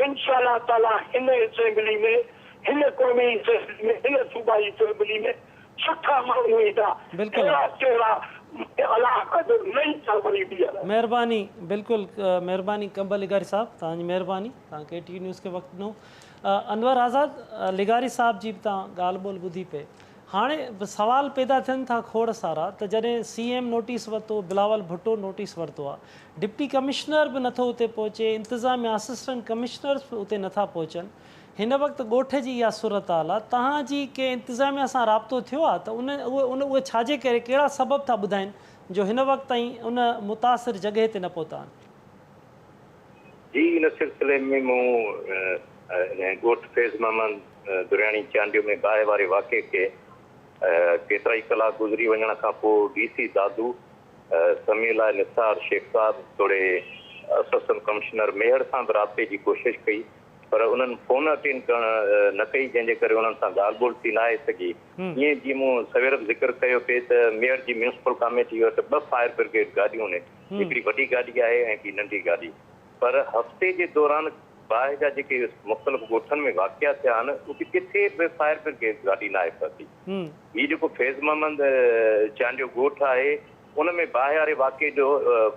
E: انشاء الله تعاليٰ هن اسيمبلي ۾ هن قومي اسيمبلي ۾ هن صوبائي اسيمبلي ۾ سٺا ماڻهو ايندا، اهڙا چهرا الله قادر نه ايندا وري ٻيهر.
A: مهرباني بلڪل مهرباني ڪنبل لغاري صاحب توهان جي مهرباني توهان ڪي ٽي وي نيوز کي وقت ڏنو انور آزاد لغاري صاحب جي به توهان ڳالهه ٻولهه ٻڌي پئي هاڻي سوال پيدا ٿين ٿا کوڙ سارا ته جڏهن سي ايم نوٽيس ورتو بلاول ڀٽو نوٽيس ورتو آ ڊپٽي ڪمشنر به نٿو اتي پهچي انتظاميا اسسٽنٽ ڪمشنرز به اتي نٿا پهچن هن وقت ڳوٺ جي اها صورتحال آ، توهان جي ڪنهن انتظاميا سان رابطو ٿيو آ ته ان اهي ان اهي ڇا جي ڪري ڪهڙا سبب ٿا ٻڌائين جو هن وقت تائين ان متاثر جڳهه تي نه پهتا آهن؟
B: جي ان سلسلي ۾ مون ان ڳوٺ فيض محمد درياڻي چانڊيو ۾ باهه واري واقعي کي ڪيترائي ڪلاڪ گذري وڃڻ کان پوء ڊي سي دادو سميع الله نثار شيخ صاحب توڙي اسسٽنٽ ڪمشنر ميهڙ سان به رابطي جي ڪوشش ڪئي پر انهن فون اٽينڊ ڪرڻ نه ڪئي جنهن جي ڪري انهن سان ڳالهه ٻولهه ٿي ناهي سگهي. ائين جيئن مون سوير به ذڪر ڪيو پئي ته ميهڙ جي ميونسپل ڪاميٽي وٽ ٻه فائر برگيڊ گاڏيون آهن هڪڙي وڏي گاڏي آهي ۽ ٻي ننڍي گاڏي پر هفتي جي دوران باهه جا جيڪي مختلف ڳوٺن ۾ واقعا ٿيا آهن اتي ڪٿي به فائر برگيڊ گاڏي ناهي پهتي. هي جيڪو فيض محمد چانڊيو ڳوٺ آهي ان ۾ باهه واري واقعي جو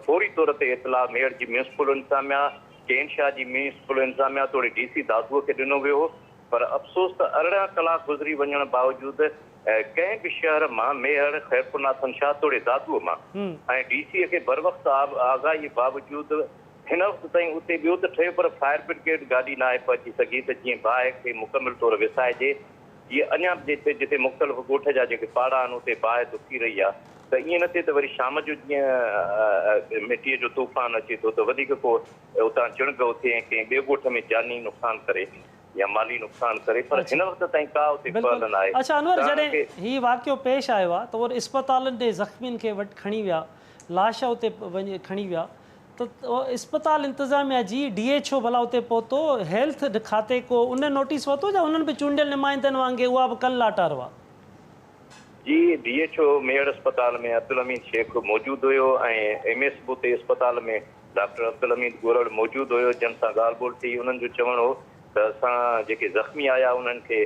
B: فوري طور تي اطلاع ميهڙ جي ميونسپل انتظاميا ڪين شاهه جي ميونسپل انتظاميا توڙي ڊي سي دادوء کي ڏنو ويو هو پر افسوس ته 18 ڪلاڪ گذري وڃڻ باوجود ڪنهن به شهر مان ميهڙ، خيرپورناٿن شاهه توڙي دادوء مان ۽ ڊي سي کي بروقت آگاهي باوجود هن وقت تائين اتي ٻيو ته ٺهيو پر فائر برگيڊ گاڏي ناهي پهچي سگهي ته جيئن باهه کي مڪمل طور وسائجي جيئن اڃا به جتي جتي مختلف ڳوٺ جا جيڪي پاڙا آهن اتي باهه دکي رهي آهي ته ائين نه ٿئي ته وري شام جو جيئن مٽيء جو طوفان اچي ٿو ته وڌيڪ ڪو اتان چڻگ اٿي ۽ ڪنهن ٻئي ڳوٺ ۾ جاني نقصان ڪري يا مالي نقصان ڪري پر هن وقت تائين ڪا اتي
A: بلڪل
B: پهل ناهي
A: اڇا انور
B: توهان
A: جڏهن
B: کي
A: هي واقعو پيش آيو آهي ته اهي اسپتالن ڏي زخمين کي وٽ کڻي ويا لاش اتي وڃي کڻي ويا ته اسپتال انتظاميا جي ڊي ايڇ او ڀلا اتي پهتو، هيلٿ کاتي ڪو ان نوٽيس ورتو يا انهن به چونڊيل نمائندن وانگي اها به ڪن لاٽار هئا؟
B: جي ڊي ايڇ او ميهڙ اسپتال ۾ عبدالحميد شيخ موجود هيو ۽ ايم ايس به اتي اسپتال ۾ ڊاڪٽر عبدالحميد ڳورڙ موجود هيو جن سان ڳالهه ٻولهه ٿي انهن جو چوڻ هو ته اسان جيڪي زخمي آيا انهن کي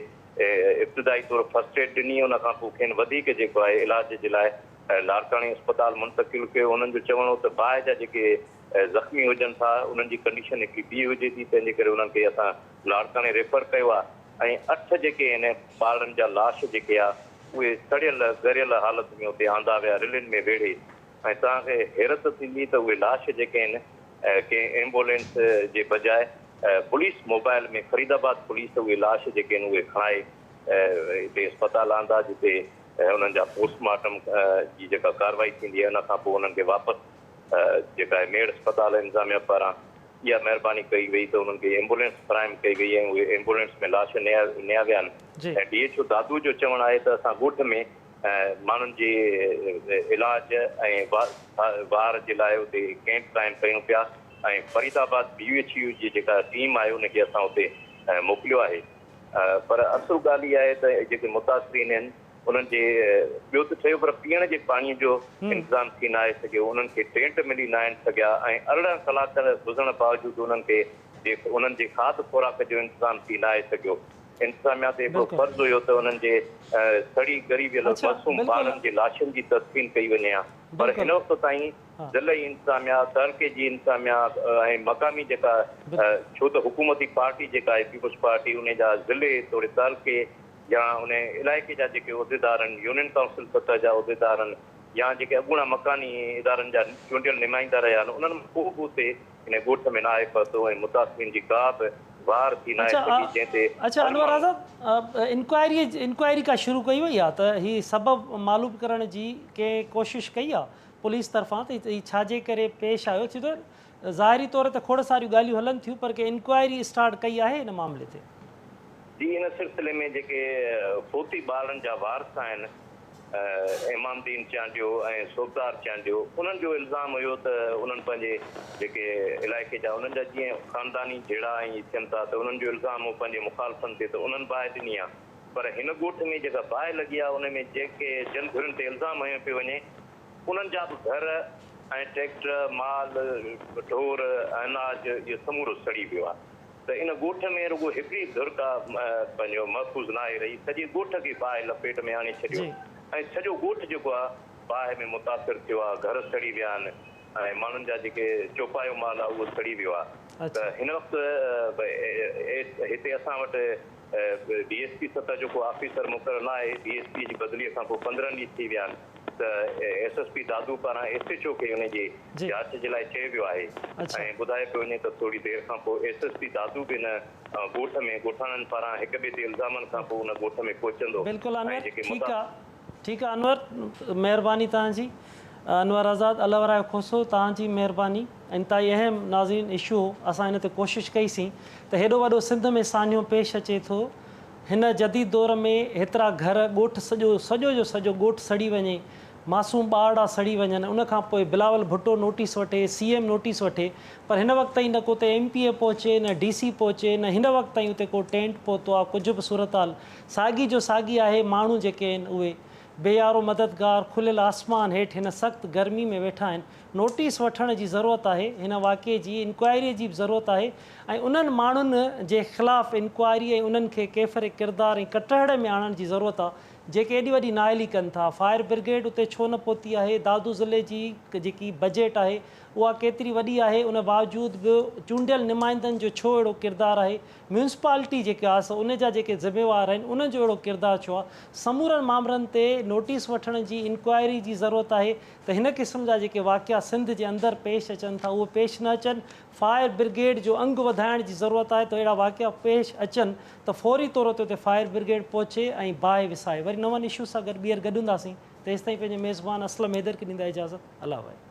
B: ابتدائي طور فرسٽ ايڊ ڏني ان کان پوء کين وڌيڪ جيڪو آهي علاج جي لاء لاڙڪاڻي اسپتال منتقل ڪيو. انهن جو چوڻ هو ته باهه جا جيڪي زخمي هجن ٿا انهن جي ڪنڊيشن هڪڙي ٻي هجي ٿي تنهن جي ڪري انهن کي اسان لاڙڪاڻي ريفر ڪيو آهي ۽ اٺ جيڪي آهن ٻارڙن جا لاش جيڪي آ اهي سڙيل ڳريل حالت ۾ اتي آندا ويا رلين ۾ ويڙهي ۽ توهان کي حيرت ٿيندي ته اهي لاش جيڪي آهن ڪنهن ايمبولينس جي بجاء پوليس موبائل ۾ فريد آباد پوليس اهي لاش جيڪي آهن اهي کڻائي هتي اسپتال آندا جتي انهن جا پوسٽ مارٽم جي جيڪا ڪارروائي ٿيندي ان کان پوء انهن کي واپس جيڪا آهي ميهڙ اسپتال انتظاميا پاران اها مهرباني ڪئي وئي ته انهن کي ايمبولينس فراهم ڪئي وئي ۽ اهي ايمبولينس ۾ لاش نيا ويا آهن ۽ ڊي ايڇ او دادو جو چوڻ آهي ته اسان ڳوٺ ۾ ماڻهن جي علاج ۽ واهر جي لاء اتي ڪيمپ قائم ڪيون پيا ۽ فريد آباد بي ايڇ يو جي جيڪا ٽيم آهي ان کي اسان اتي موڪليو آهي پر اصل ڳالهه اها آهي ته جيڪي متاثرين آهن انهن جي ٻيو ته ٺهيو پر پيئڻ جي پاڻي جو انتظام ٿي ناهي سگهيو انهن کي ٽينٽ ملي ناهن سگهيا ۽ 18 ڪلاڪ گذرڻ باوجود انهن کي انهن جي کاڌ خوراڪ جو انتظام ٿي ناهي سگهيو. انتظاميا تي هڪڙو فرض هيو ته انهن جي سڙي ڳري ويل معصوم ٻارن جي لاشن جي تدفين ڪئي وڃي ها پر هن وقت تائين ضلعي انتظاميا، تعلقي جي انتظاميا ۽ مقامي جيڪا ڇو ته حڪومتي پارٽي جيڪا آهي پيپلز پارٽي انهي جا ضلعي توڙي تعلقي يا انهي علائقي جا جيڪي عهديدار آهن يونين ڪائونسل سطح جا عهديدار آهن يا جيڪي اڳوڻا مڪاني ادارن جا چونڊيل نمائندا رهيا آهن انهن مان ڪو به اتي ان ڳوٺ ۾ ناهي پهتو ۽ متاثرين جي ڪا به واهر ٿي ناهي سگهي جنهن تي
A: اڇا
B: هر
A: انور
B: ماڻهو.
A: آزاد انڪوائري انڪوائري ڪا شروع ڪئي وئي آ ته هي سبب معلوم ڪرڻ جي ڪنهن ڪوشش ڪئي آ پوليس طرفان ته هي ڇا جي ڪري پيش آيو ڇو ته ظاهري طور تي کوڙ ساريون ڳالهيون هلن ٿيون پر ڪنهن انڪوائري اسٽارٽ ڪئي آهي ان معاملي تي.
B: جي ان سلسلي ۾ جيڪي فوتي ٻارڙن جا وارث آهن امام دين چانڊيو ۽ صوبدار چانڊيو انهن جو الزام هيو ته انهن پنهنجي جيڪي علائقي جا انهن جا جيئن خانداني جهيڙا ۽ اهي ٿين ٿا ته انهن جو الزام هو پنهنجي مخالفن تي ته انهن باهه ڏني آ پر هن ڳوٺ ۾ جيڪا باهه لڳي آ ان ۾ جيڪي جن ڌرين تي الزام هنيو پيو وڃي انهن جا به گهر ۽ ٽريڪٽر مال ڍور اناج اهو سمورو سڙي ويو آ. ته ان ڳوٺ ۾ رڳو هڪڙي ڌر ڪا پنهنجو محفوظ ناهي رهي، سڄي ڳوٺ کي باهه لپيٽ ۾ آڻي ڇڏيو ۽ سڄو ڳوٺ جيڪو آهي باهه ۾ متاثر ٿيو آهي، گهر سڙي ويا آهن ۽ ماڻهن جا جيڪي چوپايو مال آهي اهو سڙي ويو آهي ته هن وقت هتي اسان وٽ ڊي ايس پي سطح جو ڪو آفيسر مقرر ناهي، ڊي ايس پي جي بدلي کان پوء 15 ڏينهن ٿي ويا آهن ته ايس ايس پي دادو پاران ايس ايڇ او کي ان جي جاچ جي لاء چيو ويو آهي ۽ ٻڌايو پيو وڃي ته ٿوري دير کان پوء ايس ايس پي دادو به ان ڳوٺ ۾ ڳوٺاڻن پاران هڪ ٻئي تي الزامن کان پوء ان ڳوٺ ۾ پهچندو
A: بلڪل
B: ۽
A: انور
B: جيڪي
A: ٺيڪ
B: متا.
A: آ ٺيڪ آ انور مهرباني توهان جي انور آزاد الله ورايو کوسو توهان جي مهرباني انتهائي اهم ناظرين اشو هو اسان ان تي ڪوشش ڪئي سين ته هيڏو وڏو سنڌ ۾ سانحو پيش اچي ٿو هن جديد دور ۾ هيترا گهر ڳوٺ سڄو سڄو جو سڄو ڳوٺ سڙي وڃي معصوم ٻارڙا سڙي وڃن ان کان پوء بلاول ڀٽو نوٽيس وٺي سي ايم نوٽيس وٺي پر هن وقت تائين نه ڪو اتي ايم پي اي پهچي نه ڊي سي پهچي نه هن وقت تائين اتي ڪو ٽينٽ پهتو آ ڪجهه به صورتحال ساڳي جو ساڳي آهي ماڻهو جيڪي آهن اهي بي يارو مددگار کليل آسمان هيٺ هن سخت گرمي ۾ ويٺا آهن نوٽيس وٺڻ جي ضرورت آهي هن واقعي جي انڪوائري جي به ضرورت آهي ۽ انهن ماڻهن جي خلاف انڪوائري ۽ انهن کي ڪيفر ڪردار ۽ ڪٽهڙي ۾ آڻڻ جي ضرورت آ جيڪي ايڏي وڏي نااهلي ڪن ٿا. فائر برگيڊ اتي ڇو نه پهتي آهي؟ دادو ضلعي جي جيڪي بجيٽ آهي اها ڪيتري وڏي آهي ان باوجود به چونڊيل نمائندن جو ڇو اهڙو ڪردار آهي؟ ميونسپالٽي جيڪا آهي سو ان جا جيڪي ذميوار آهن انهن جو اهڙو ڪردار ڇو آهي؟ سمورن مامرن تي نوٽيس وٺڻ جي انڪوائري جي ضرورت آهي ته هن قسم جا جيڪي واقعا سنڌ جي اندر پيش اچن ٿا اهي پيش نه اچن. فائر برگيڊ جو انگ وڌائڻ جي ضرورت آهي ته اهڙا واقعا پيش اچن ته فوري طور تي اتي فائر برگيڊ پهچي ۽ باهه وسائي. وري نون اشوز سان گڏ ٻيهر گڏ هونداسين. تيستائين پنهنجي ميزبان اسلم حيدر کي ڏيندا اجازت. الله واهي.